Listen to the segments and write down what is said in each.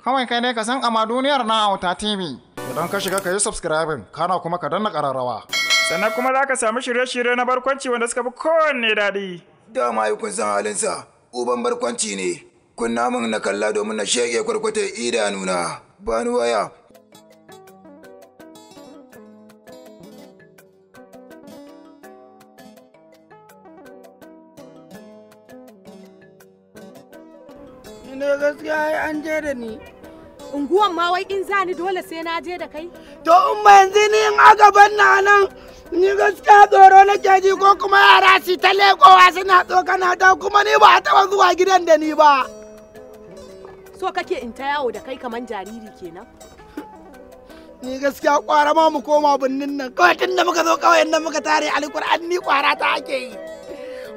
Kawai kai dai ka san amma duniyar na Auta TV. Idan ka shiga ka yi subscribing, kana kuma ka danna ƙararrawa. Sannan kuma za ka samu shirye-shirye na barkwanci wanda suka fi kowanne daɗi. Dama ai kun san halinsa, uban barkwanci ne. Kunna min na kalla domin na shege kwarkwata idanuna. Bani waya. Ne gaskiya ai an je da ni. Unguwan ma wai in zani dole sai na je da kai? To in ba yanzu ni in aka bar na nan ni gaskiya tsoro nake ji ko kuma yara su ta leƙowa suna tsokana ta kuma ni ba a taɓa zuwa gidan da ni ba. So kake in ta yawo da kai kaman jariri kenan? Ni gaskiya kwara ma mu koma birnin nan kawai tun da muka zo ƙauyen nan muka tare alƙur'an ni kwara ta ake yi.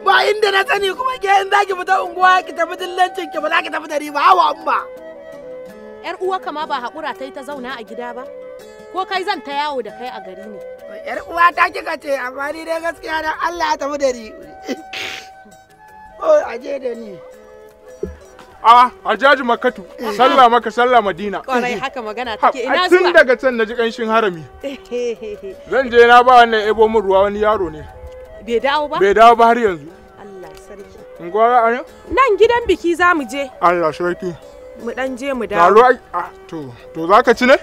Ba inda na sani kuma ke in zaki fita unguwa ki tafi dillancin ki ba za ki tafi da riba hawa amma. Yar uwarka ma ba haƙura ta yi ta zauna a gida ba? Ko kai zan ta yawo da kai a gari ne? Yar uwa ta kika ce amma ni dai gaskiya dan Allah ya tafi da ni. Oh aje da ni. A Hajjaji Makkatu, sallah maka sallah Madina. Kwarai haka magana take ina Tun zuwa. daga can naji kanshin harami. Zan je na ba wannan ebo min ruwa wani yaro ne. Bai dawo ba? Bai dawo ba har yanzu. Allah sarki. Unguwa a ne? Nan gidan biki za mu je. Allah sarki. Mu dan je mu dawo. Taro ai ah, to za ka ci ne?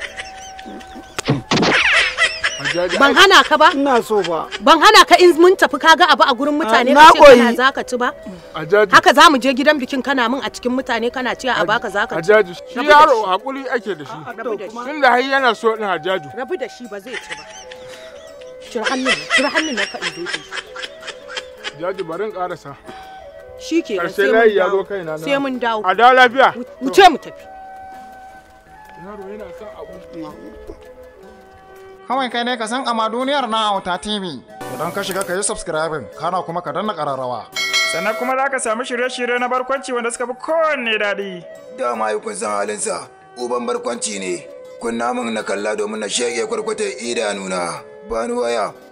Hajjaji, Ban hana ka ba? Ina so ba. Ban hana ka in mun tafi kaga abu a gurin mutane Na ka ce kana koyi. za ka ci ba? Hajjaji. Haka za mu je gidan bikin kana min a cikin mutane kana cewa a baka za ka ci. Hajjaji, shi Rabu da yaro shi. hakuri ake da shi. Rabu da shi. Tun da har yana so din Hajjaju. Rabu da shi ba zai ci ba. Cire hannun nan, cire hannun nan ka in doke shi. Hajjaji bari in karasa. Shi kenan Karshe sai mun layi ya dawo. zo kaina na. Sai mun dawo. A dawo lafiya. Wuce mu tafi. Yaro yana son abu. Kawai kai dai ka san amma duniyar na Auta TV. Idan ka shiga ka yi subscribing, kana kuma ka danna ƙararrawa. Sannan kuma za ka samu shirye-shirye na barkwanci wanda suka fi kowanne daɗi. Dama ai kun san halinsa, uban barkwanci ne. Kunna min na kalla domin na shege kwarkwata idanuna. Bani waya.